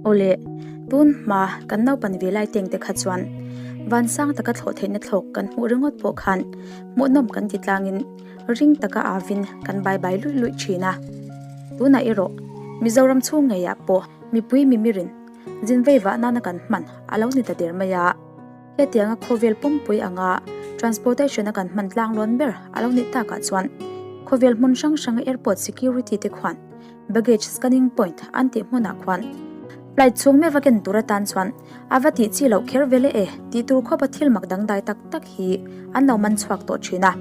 Awle, tun hma kan naupan ve lai teng te kha chuan vansang taka thlawh theihna thlawk kan hmuh ringawt pawh khan hmuhnawm kan ti tlangin ring taka avin kan bai bai luih luih thin a. Tunah erawh Mizoram chhung ngeiah pawh mipui mimirin zin vei vah nana kan hman a lo ni ta der mai a. Hetianga khawvel pumpui anga transportation a kan hman tlang lawn ber a lo nih takah chuan khawvel hmun hrang hranga airport security te khuan baggage scanning point an tih hmunah khuan flight chhung meuh va ken tur atan chuan a va tih chi loh kher ve le e tih tur khawpa thil mak dangdai tak tak hi an lo man chhuak tawh thin a.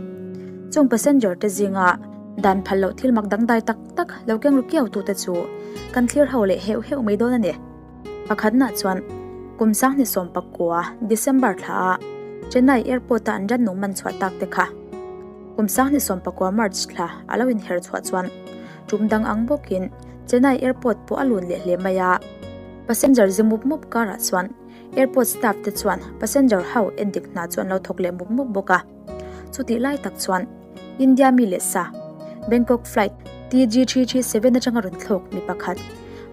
Chung passenger te zinga dan phal loh thil mak dangdai tak tak lo keng ru kiau tute chu kan thlir ho leh heuh heuh mai dawn a ni. Pakhatna chuan kum 2019 December thla a Chennai Airport a an rannung man chhuah tak te kha kum 2019 March thla a lo inher chhuah chuan tum dang ang bawkin Chennai Airport pawh a lun leh hle mai a. Passenger zi mup mup karah chuan airport staff te chuan passenger ho endik hna chu an lo thawk leh mup mup bawk a. Chutih lai tak chuan India mi leh sa Bangkok flight TG337 atanga rawn thlawk mi pakhat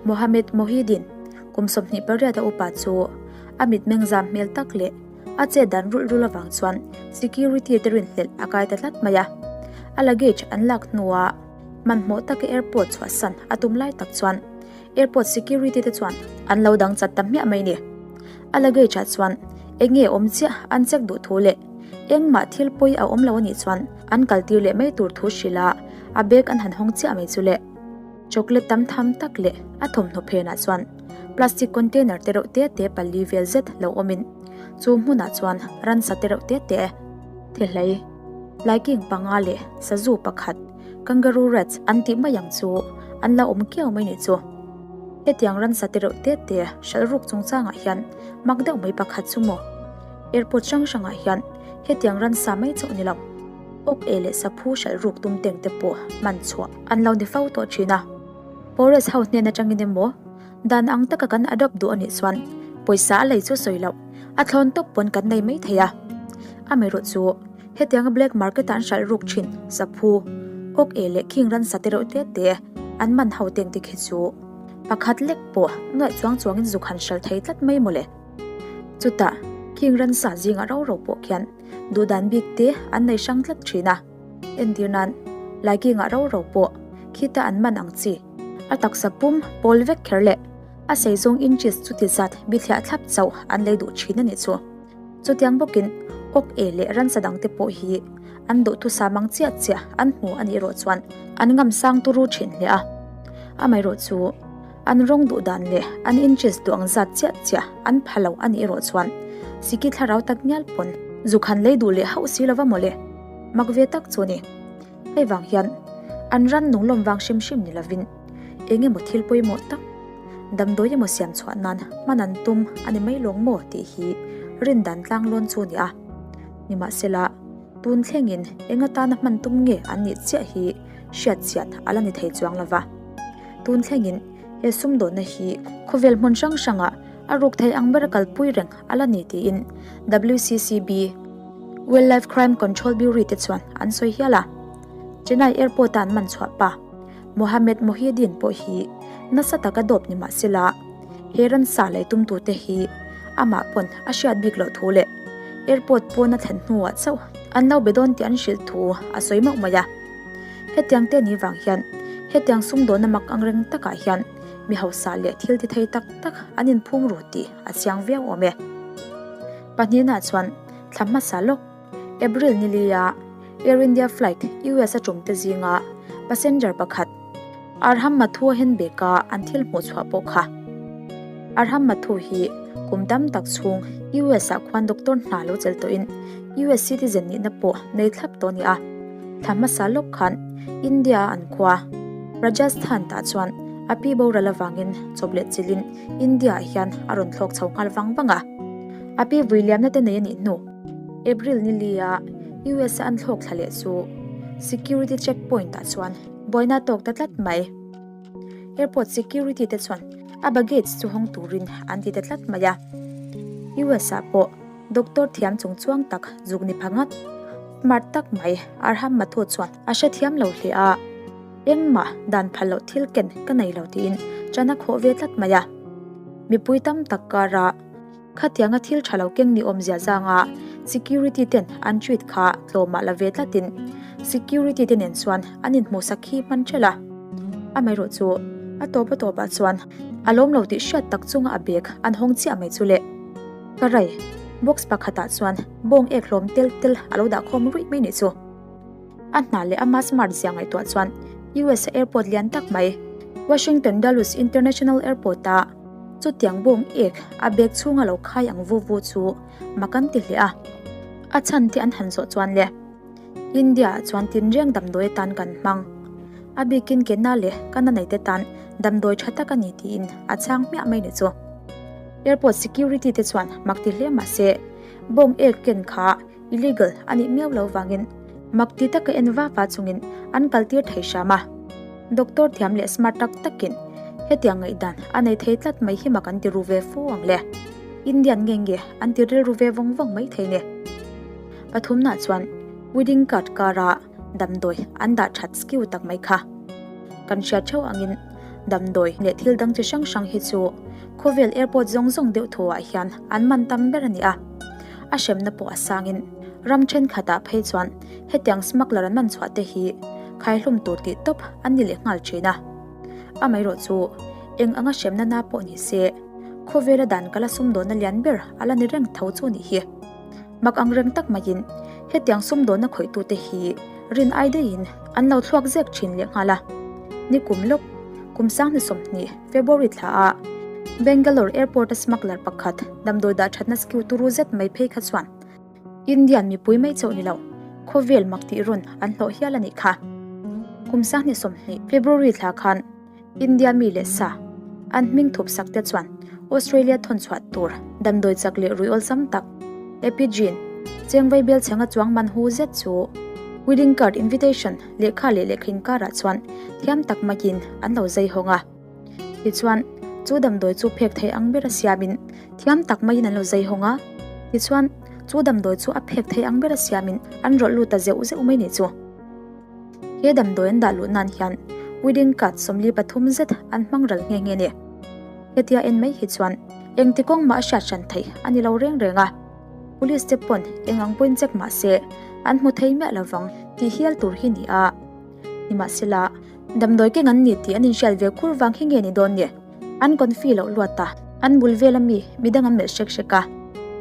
Mohammed Mohideen kum 28 a upa chu a mitmeng zam hmel tak leh a chet dan rulh rulh avang chuan security te rinhlelh a kai ta tlat mai a. A luggage an lak hnuah hmanhmawh taka airport chhuahsan a tum lai tak chuan airport security te chuan an lo dang chat ta hmiah mai ni. A luggage ah chuan eng nge awm chiah an check duh thu leh engmah thil pawi a awm lo anih chuan an kal tir leh mai tur thu hrilh a, a bag an han hawng chiah mai chu le. Chocolate tam tham tak leh a thawmhnaw phenah chuan plastic container te reuh te te pali vel zet lo awmin chu hmunah chuan ransa te reuh te te thehlei laiking panga leh sazu pakhat kangaroo rats an tih mai ang chu an la awm kiau mai nih chu. Hetiang ransa te reuh te te hralh ruk chungchangah hian mak deuh mai pakhat chu maw? Airport hrang hrangah hian hetiang ransa mai chauh ni lo. Awk e leh saphu hralh ruk tum teng te pawh hman chhuah an lo ni fo tawh thin a. Forest ho hnen atangin emaw dan ang taka kan adopt duh anih chuan pawisa a lei chu sawi loh a thlawn tawp pawn kan nei mai thei a. Amaherawh chu hetianga black market ah an hralh ruk thin saphu, awk e leh khing ransa te reuh te te an man ho teng te khi chu pakhat lek pawh nuaih chuang chuangin zuk han hralh thei tlat mai mawle. Chutah khing ransa zingah ro ro pawh khian Duhdan bik te an nei hrang tlat thin a, entir nan Laikingah ro ro pawh khita an man ang chi. A taksa pum pawl vek kher leh a sei zawng inches chuti zat bithliah thlap chauh an lei duh thin a nih chu. Chutiang bawkin awk e leh ransa dang te pawh hi an duhthusam ang chiah chiah an hmu a nih erawh chuan an ngam sang turu thin hle a. Amaherawh chu an rawng duh dan leh an inches duh ang zat chiah chiah an pha lo a nih erawh chuan Siki thlarau tak ngial pawn zuk han lei duh leh hauh si lova mawle. Mak ve tak chu ni. Hei vang hian an ran nung lawm vang hrim hrim ni lovin eng emaw thil pawimawh tak damdawi emaw siam chhuah nan hman an tum a ni mai lawng maw tih hi rin dan tlang lawn chu ni a. Nimahsela tun thlengin eng atana hman tum nge an nih chiah hi hriat chian a la ni thei chuang lova. Tun thlengin he sumdawnna hi khawvel hmun hrang hrangah a ruk thei ang ber a kalpui reng a la ni tiin WCCB, Wildlife Crime Control Bureau te chuan an sawi hial a. Chennai Airport-a an man chhuah pa Mohammed Mohideen pawh hi nasa taka dawp ni mah sela he ransa lei tumtute hi amah pawn a hriat bik loh thu leh airport pawn a thlen hnuah chauh an lo be dawn tih an hrilh thu a sawi mauh mai a. Hetiang te ni vang hian hetiang sumdawnna mak ang reng takah hian mi hausa leh thil ti thei tak tak an inphum ru tih a chiang viau awm e. Pahnihna chuan thla hmasa lawk April ni lia Air India flight US a tum te zinga passenger pakhat Arham Mathu a hen bek a an thil hmuh chhuah pawh kha. Arham Mathu hi kum tam tak chhung US ah khuan doctor hna lo chelh tawhin US citizen nihna pawh nei thlap tawh a ni a. Thla hmasa lawk khan India a an khua Rajasthan tah chuan a pi boral avangin chawp leh chilhin India ah hian a rawn thlawk chho nghal vang vang a. A pi vui liamna te nei a nih hnu April ni lia US a an thlawk thla leh chu security check point ah chuan buaina a tawk ta tlat mai. Airport security te chuan a baggage chu hawng turin an ti ta tlat mai a. US ah pawh Doctor thiam chung chuang tak zuk ni pha ngat. Smart tak mai Arham Mathur chuan a hrethiam lo hle a, engmah dan phal loh thil ken ka nei lo tiin chan a khawh ve tlat mai a. Mipui tam tak kara khatianga thil tha lo keng ni awmzia zanga security ten an treat kha tlawmah la ve tlatin security te nen chuan an inhmuhsak khi hman ṭhelh a. Amaherawh chu a tawp a tawpah chuan a lawm lo tih hriat tak chunga a bag an hawng chiah mai chu le. Ka rai, box pakhatah chuan bawng ek hlawm tel tel a lo dah khawm ruih mai nih chu. A hna leh ama smart zia ngaihtuah chuan US a airport lian tak mai, Washington Dulles International Airport ah chutiang bawng ek a bag chhunga lo khai ang vu vu chu mak an ti hle a. A chhan te an han zawh chuan le, India ah chuan tinreng damdawi atan kan hmang. A bikin ke na leh ka na nei te tan damdawi tha tak a ni tiin a chhang hmiah mai ni chu. Airport security te chuan mak ti hle mahse bawng ek ken kha Illegal a nih miau lo vangin mak ti taka en va va chungin an kaltir thei hram a. Doctor thiam leh smart tak takin hetiang ngaihdan a nei thei tlat mai hi mak an ti ru ve fo ang le. Indian nge nge an ti rilru ve vawng vawng mai thei ni. Pathumna chuan wedding card kara damdawi an dah that skew tak mai kha. Kan hriat theuh angin damdawi leh thil dang chi hrang hrang hi chu khawvel airport zawng zawng deuh thuah hian an man tam ber a ni a. A hremna pawh a sangin ram thenkhatah phei chuan hetiang smuggler an man chhuah te hi khaihlum tur tih tawp an ni leh nghal thin a. Amaherawh chu eng anga hremna na pawh ni se khawvela dan kala sumdawnna lian ber a la ni reng tho chu nih hi. Mak ang reng tak maiin hetiang sumdawnna khawihtute hi rin ai daihin an lo thluak zek thin leh nghal a. Nikum lawk, kum sanghni 20, February thla ah Bangalore Airport a smuggler pakhat damdawi dah thatna skew turu zet mai phei kha chuan Indian mipui mai chauh ni lo, khawvel mak tih rawn an hlawh hial a nih kha. Kum sanghni 20, February thla khan India mi leh sa an hming thup sak te chuan Australia thawn chhuah tur damdawi chak leh rui awlsam tak Epidrine chengvei bel chhenga chuang man hu zet chu wedding card invitation lehkha leh lehkha inkarah chuan thiam tak maiin an lo zai hawng a. Tichuan, chu damdawi chu phek thei ang bera siamin thiam tak maiin an lo zai hawng a. Tichuan, chu damdawi chu a phek thei ang bera siamin an rawlh lut ta zeuh zeuh mai nih chu. He damdawi an dah luh nan hian wedding card 43 zet an hmang ral nghe nghe ni. Hetia en mai hi chuan engti kawng mah a hriat hran theih a ni lo reng reng a. Police te pawn eng ang pawhin check mah se an hmu thei miah lovang tih hial tur hi ni a. Nimahsela, damdawi keng an ni tih an inhriat ve kur vang hi nge ni dawn ni? An confi loh luat a, an bul vela mi midang an melh hrek hrek a,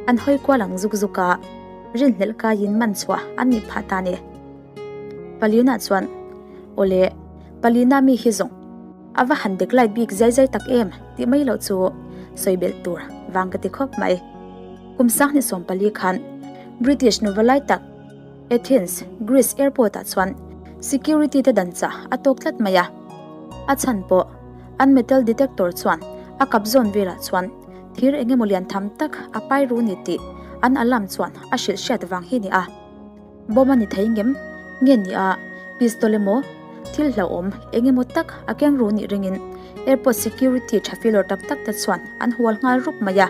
an hawi kual ang zuk zuk a, rinhlelh kaiin man chhuah an nih phah ta ni. Palina chuan, Awle, Palina mi hi zawng a va han dek light bik zai zai tak em tih mai loh chu sawi belh tur vang ka ti khawp mai. Kum sanghnih 14 khan British nuva lai tak Athens, Greece airport ah chuan security te dan chah a tawk tlat mai a. A chhan pawh an metal detector chuan a kap zawn velah chuan thir eng emaw lian tham tak a pai ru ni tih an alarm chuan a hrilh hriat vang hi ni a. Bomb a ni thei ngem? Nge ni a, pistol emaw, thil hlauhawm eng emaw tak a keng ru nih ringin airport security tha filawr tak tak te chuan an hual nghal rup mai a.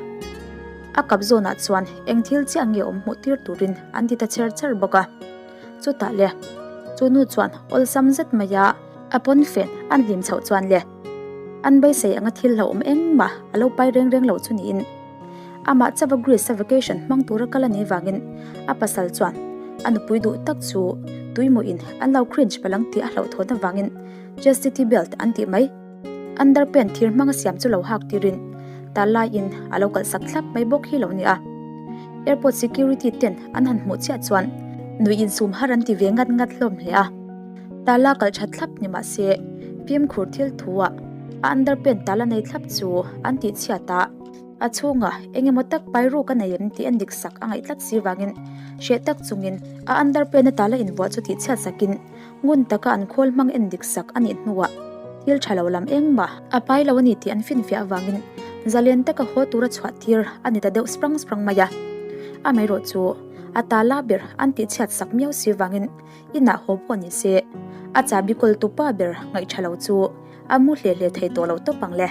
A kap zawnah chuan eng thil chiah nge awm hmuh tir turin an ti ta cher cher bawk a. Chutah le, chu nu chuan awlsam zet mai a a pawnfen an hlim chhoh chuan le, an beisei anga thil hlauhawm engmah a lo pai reng reng lo chu niin, Amah chauha Greece a vacation hmang tura kal a nih vangin a pasal chuan a nupui duh tak chu tuimawiin an lo cringe palh ang tih a hlauhthawn avangin chastity belt an tih mai. Underpant thir hmanga siam chu lo hak tirin ta laiin a lo kalhsak thlap mai bawk hi lo ni a. Airport security ten an han hmuh chiah chuan nui insum har an ti ve ngat ngat hlawm hle a. Tala kalh that thlap ni mah se fimkhur thil thu ah a underpant tala nei thlap chu an tih chhiat a. A chhungah eng emaw tak pai ruk a nei em tih a dik sak a ngaih tlat si vangin hreh tak chungin a underpant a tala invuah chu tih chhiat sakin ngun taka an khawl hmang en dik sak a nih hnuah thil tha lo lam engmah a pai lo a ni tih an finfiah avangin zalen taka haw tura chhuah tir a ni ta deuh sprang sprang mai a. Amaherawh chu a tala ber an tih chhiat sak miau si vangin inah haw pawh ni se a chahbi kawltu pa ber ngaih tha lo chu a mu hle hle thei tawh lo tawp ang le.